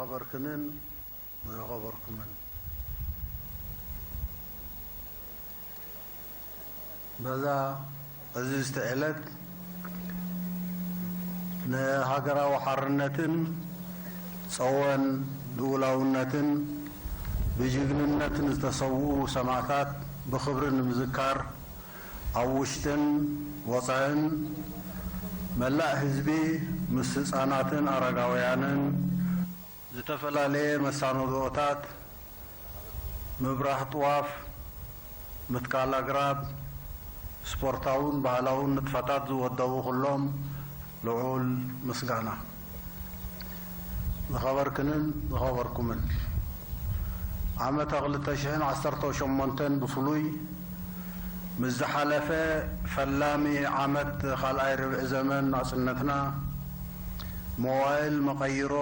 ዝኸበርክንን ዝኸበርኩምን፣ በዛ ዕዝዝቲ ዕለት ንሃገራዊ ሓርነትን ጸወን ልኡላውነትን ብጅግንነትን ዝተሰውኡ ሰማእታት ብኽብሪ ንምዝካር፣ ኣብ ውሽጥን ወጻእን መላእ ህዝቢ፣ ምስ ህጻናትን ኣረጋውያንን፣ ዝተፈላለየ መሳነድኦታት፣ ምብራህ ጥዋፍ፣ ምትካል ኣግራብ፣ ስፖርታውን ባህላውን ንጥፈታት ዝወደቡ ኩሎም ልዑል ምስጋና። ዝኸበርክንን ዝኸበርኩምን፣ ዓመተ ክልተ ሽሕን ዓሰርተ ሸሞንተን ብፍሉይ፣ ምስ ዝሓለፈ ፈላሚ ዓመት ካልኣይ ርብዒ ዘመን ናጽነትና፣ መዋእል መቐይሮ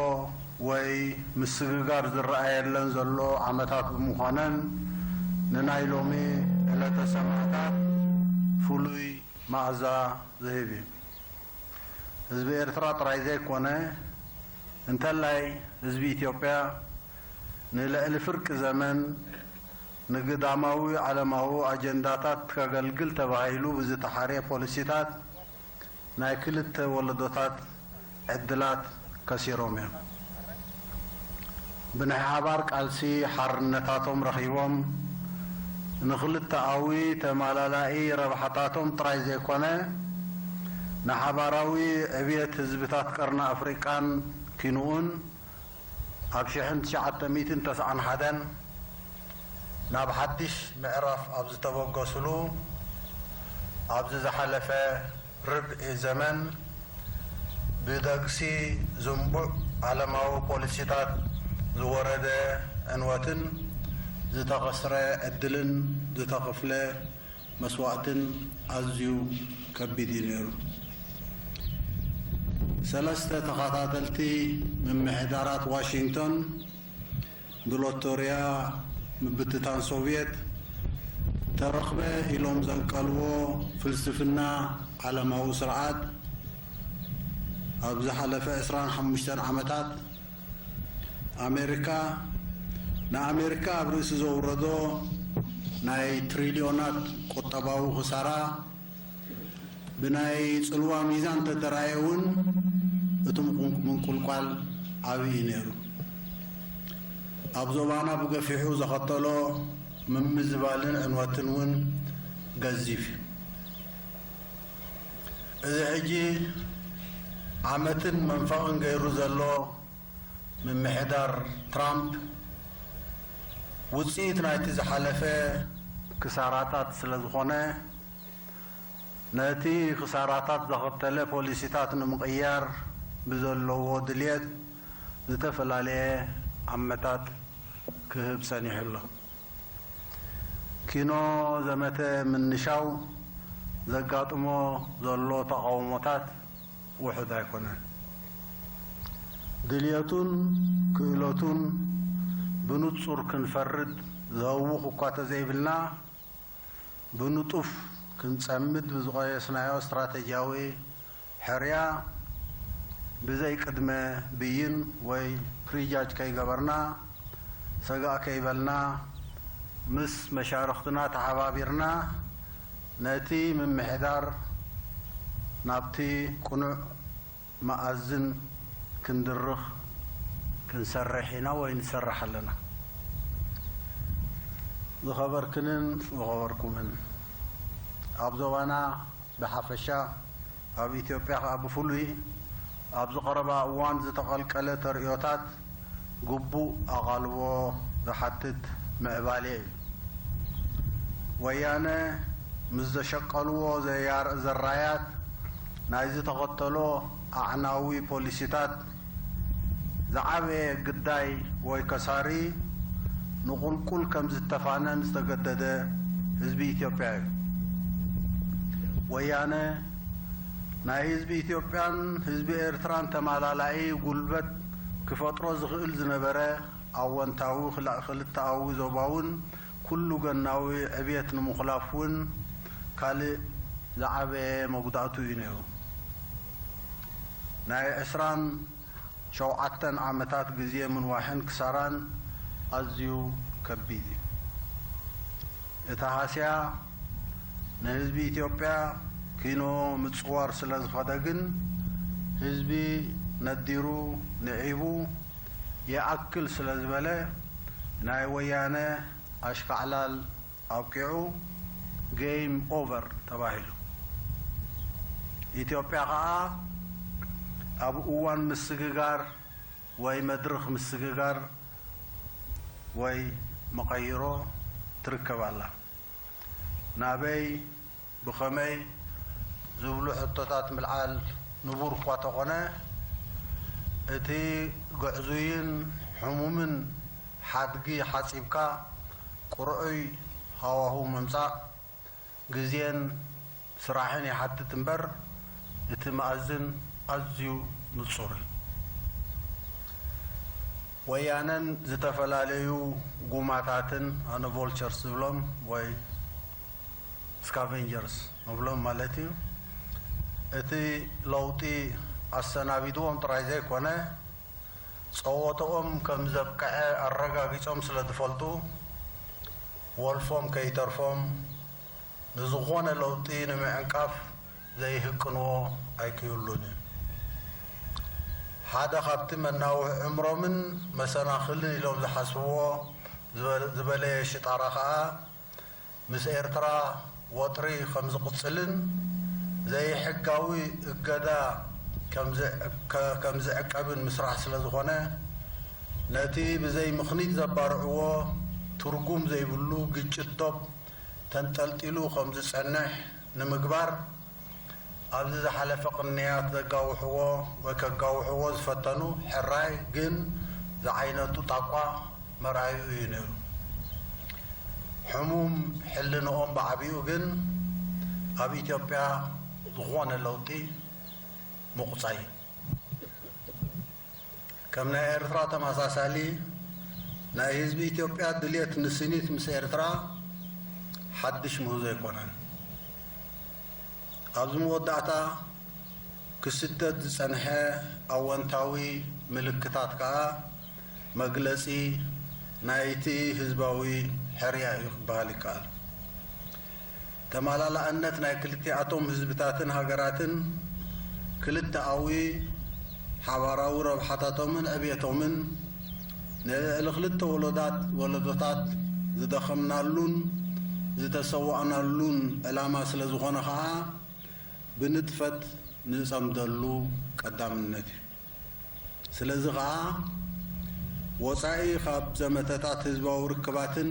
ወይ ምስግጋር ዝረኣየለን ዘሎ ዓመታት ብምዃነን፣ ንናይ ሎሚ ዕለተ ሰማእታት ፍሉይ መኣዛ ዝህብ እዩ። ህዝቢ ኤርትራ ጥራይ ዘይኮነ፣ እንተላይ ህዝቢ ኢትዮጵያ፣ ንልዕሊ ፍርቂ ዘመን ንግዳማዊ ዓለማዊ ኣጀንዳታት ከገልግል ተባሂሉ ብዝተሓርየ ፖሊሲታት፣ ናይ ክልተ ወለዶታት ዕድላት ከሲሮም እዮም። ብናይ ሓባር ቃልሲ ሓርነታቶም ረኺቦም፣ ንክልተኣዊ ተማላላኢ ረብሓታቶም ጥራይ ዘይኮነ፣ ንሓባራዊ ዕብየት ህዝብታት ቀርኒ ኣፍሪቃን ኪንኡን ኣብ ሽሕን ትሽዓተ ሚእትን ተስዓን ሓደን ናብ ሓድሽ ምዕራፍ ኣብ ዝተበገስሉ፣ ኣብዚ ዝሓለፈ ርብዒ ዘመን፣ ብደግሲ ዝንቡዕ ዓለማዊ ፖሊሲታት ዝወረደ ዕንወትን ዝተኸስረ ዕድልን ዝተኸፍለ መስዋእትን ኣዝዩ ከቢድ እዩ ነይሩ። ሰለስተ ተኸታተልቲ ምምሕዳራት ዋሽንግቶን፣ ብሎቶርያ ምብትታን ሶቭየት ተረኽበ ኢሎም ዘንቀልዎ ፍልስፍና ዓለማዊ ስርዓት፣ ኣብ ዝሓለፈ ዕስራን ሓሙሽተን ዓመታት ኣሜሪካ፣ ንኣሜሪካ ኣብ ርእሲ ዘውረዶ ናይ ትሪልዮናት ቁጠባዊ ክሳራ፣ ብናይ ጽልዋ ሚዛን ተተራእየ እውን፣ እቲ ምቁ-፣ ምንቁልቋል ዓቢ እዩ ነይሩ። ኣብ ዞባና ብገፊሑ ዘኸተሎ ምምዝባልን ዕንወትን እውን ገዚፍ እዩ። እዚ ሕጂ ዓመትን መንፈቕን ገይሩ ዘሎ ምምሕዳር ትራምፕ፣ ውጽኢት ናይቲ ዝሓለፈ ክሳራታት ስለ ዝኾነ፣ ነቲ ክሳራታት ዘኸተለ ፖሊሲታት ንምቕያር ብዘለዎ ድልየት፣ ዝተፈላለየ ኣመታት ክህብ ጸኒሑ ኣሎ። ኪኖ ዘመተ ምንሻው ዘጋጥሞ ዘሎ ተቓውሞታት ውሑድ ኣይኮነን። ድልየቱን ክእለቱን ብንጹር ክንፈርድ ዘህውኽ እኳ ተዘይብልና፣ ብንጡፍ ክንጸምድ ብዝቐየስናዮ ስትራተጂያዊ ሕርያ፣ ብዘይ ቅድመ ብይን ወይ ፕሪጃጅ ከይገበርና፣ ሰጋእ ከይበልና፣ ምስ መሻርኽትና ተሓባቢርና፣ ነቲ ምምሕዳር ናብቲ ቅኑዕ መኣዝን ክንድርኽ ክንሰርሕ ኢና ወይ ንሰርሕ ኣለና። ዝኸበርክንን ዝኸበርኩምን፣ ኣብ ዞባና ብሓፈሻ፣ ኣብ ኢትዮጵያ ከኣ ብፍሉይ፣ ኣብዚ ቀረባ እዋን ዝተቐልቀለ ተርእዮታት ግቡእ ኣቓልቦ ዝሓትት ምዕባሌ እዩ። ወያነ ምስ ዘሸቀልዎ ዘያር-፣ ዘራያት፣ ናይ ዝተኸተሎ ኣዕናዊ ፖሊሲታት፣ ዝዓበየ ግዳይ ወይ ከሳሪ ንቑልቁል ከም ዝተፋነን ዝተገደደ ህዝቢ ኢትዮጵያ እዩ። ወያነ ናይ ህዝቢ ኢትዮጵያን ህዝቢ ኤርትራን ተማላላኢ ጉልበት ክፈጥሮ ዝኽእል ዝነበረ ኣወንታዊ ክላ-፣ ክልተኣዊ ዞባውን ኩሉ ገናዊ ዕብየት ንምኹላፍ እውን ካልእ ዝዓበየ መጉዳእቱ እዩ ነይሩ። ናይ ዕስራን ሸውዓተን ዓመታት ግዜ ምንዋሕን ክሳራን ኣዝዩ ከቢድ እዩ። እቲ ሃስያ ንህዝቢ ኢትዮጵያ ኪኖ ምጽዋር ስለ ዝኸደ ግን፣ ህዝቢ ነዲሩ ንዒቡ ይኣክል ስለ ዝበለ፣ ናይ ወያነ ኣሽካዕላል ኣብቂዑ፣ ጌም ኦቨር ተባሂሉ። ኢትዮጵያ ኸኣ ኣብ እዋን ምስግጋር ወይ መድርኽ ምስግጋር ወይ መቐይሮ ትርከብ ኣላ። ናበይ፣ ብኸመይ ዝብሉ ሕቶታት ምልዓል ንቡር እኳ ተኾነ፣ እቲ ግዕዙይን ሕሙምን ሓድጊ ሓጺብካ ቁርዑይ ሃዋህው ምምጻእ ግዜን ስራሕን ይሓትት እምበር፣ እቲ መኣዝን ኣዝዩ ንጹር እዩ። ወያነን ዝተፈላለዩ ጉማታትን፣ ኣነ ቮልቸርስ ዝብሎም ወይ ስካቬንጀርስ ንብሎም ማለት እዩ፣ እቲ ለውጢ ኣሰናቢድዎም ጥራይ ዘይኮነ፣ ጸወተኦም ከም ዘብቅዐ ኣረጋጊጾም ስለ ዝፈልጡ፣ ወልፎም ከይተርፎም ንዝኾነ ለውጢ ንምዕንቃፍ ዘይህቅንዎ ኣይክህሉን እዩ። ሓደ ካብቲ መናውሒ ዕምሮምን መሰናኽልን ኢሎም ዝሓስብዎ ዝበ-፣ ዝበለየ ሽጣራ ኸኣ፣ ምስ ኤርትራ ወጥሪ ከም ዝቕጽልን ዘይሕጋዊ እገዳ ከም ዝዕ-፣ ከ-፣ ከም ዝዕቀብን ምስራሕ ስለ ዝኾነ፣ ነቲ ብዘይ ምኽኒት ዘባርዕዎ ትርጉም ዘይብሉ ግጭት ዶብ ተንጠልጢሉ ከም ዝጸንሕ ንምግባር፣ ኣብዚ ዝሓለፈ ቅንያት ዘጋውሕዎ ወይ ከጋውሕዎ ዝፈተኑ ሕራይ ግን ዝዓይነቱ ጣቋ መርኣዩ እዩ ነይሩ። ሕሙም ሕልንኦም ብዓቢኡ ግን ኣብ ኢትዮጵያ ዝኾነ ለውጢ ምቑጻይ። ከም ናይ ኤርትራ ተመሳሳሊ ናይ ህዝቢ ኢትዮጵያ ድልየት ንስኒት ምስ ኤርትራ ሓድሽ ምህዞ ኣይኮነን። ኣብዚ መወዳእታ ክስደድ ዝጸንሐ ኣወንታዊ ምልክታት ከኣ መግለጺ ናይቲ ህዝባዊ ሕርያ እዩ ክበሃል ይከኣል። ተመላላእነት ናይ ክልቲኣቶም ህዝብታትን ሃገራትን ክልተኣዊ ሓባራዊ ረብሓታቶምን ዕብየቶምን ንልዕሊ ክልተ ወለዳት-፣ ወለዶታት ዝደኸምናሉን ዝተሰዋእናሉን ዕላማ ስለ ዝኾነ ኸኣ፣ ብንጥፈት ንጸምደሉ ቀዳምነት እዩ። ስለዚ ኸኣ፣ ወጻኢ ካብ ዘመተታት ህዝባዊ ርክባትን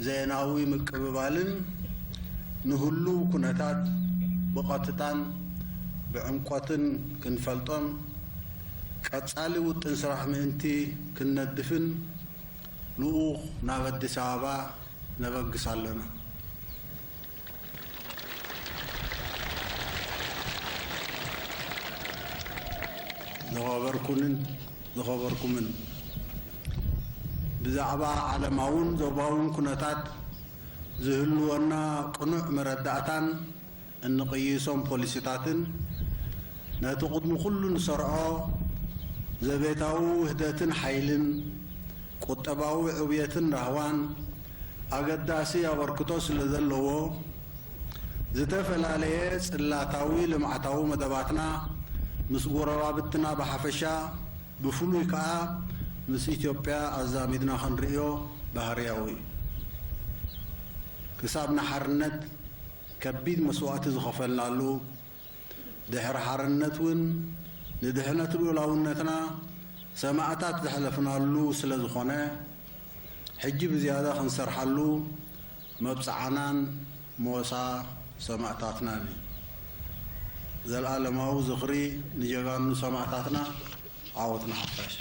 ዜናዊ ምቅብባልን፣ ንህሉው ኩነታት ብቐጥታን ብዕምቆትን ክንፈልጦን፣ ቀጻሊ ውጥን ስራሕ ምእንቲ ክንነድፍን፣ ልኡኽ ናብ ኣዲስ ኣበባ ነበግስ ኣለና። ዝኸበርኩንን ዝኸበርኩምን፣ ብዛዕባ ዓለማውን ዞባውን ኩነታት ዝህልወና ቅኑዕ መረዳእታን እንቕይሶም ፖሊሲታትን፣ ነቲ ቅድሚ ኩሉ ንሰርዖ ዘቤታዊ ውህደትን ሓይልን፣ ቁጠባዊ ዕብየትን ራህዋን ኣገዳሲ ኣበርክቶ ስለ ዘለዎ፣ ዝተፈላለየ ጽላታዊ ልምዓታዊ መደባትና ምስ ጎረባብትና ብሓፈሻ፣ ብፍሉይ ከኣ ምስ ኢትዮጵያ ኣዛሚድና ክንርእዮ ባህርያዊ እዩ። ክሳብ ንሓርነት ከቢድ መስዋእቲ ዝኸፈልናሉ፣ ድሕሪ ሓርነት እውን ንድሕነት ልኡላውነትና ሰማእታት ዘሕለፍናሉ ስለ ዝኾነ፣ ሕጂ ብዝያዳ ክንሰርሓሉ መብጽዓናን ሞሳ ሰማእታትናን እዩ። ዘልኣለማዊ ዝኽሪ ንጀጋኑ ሰማእታትና። ዓወት ንሓፋሽ።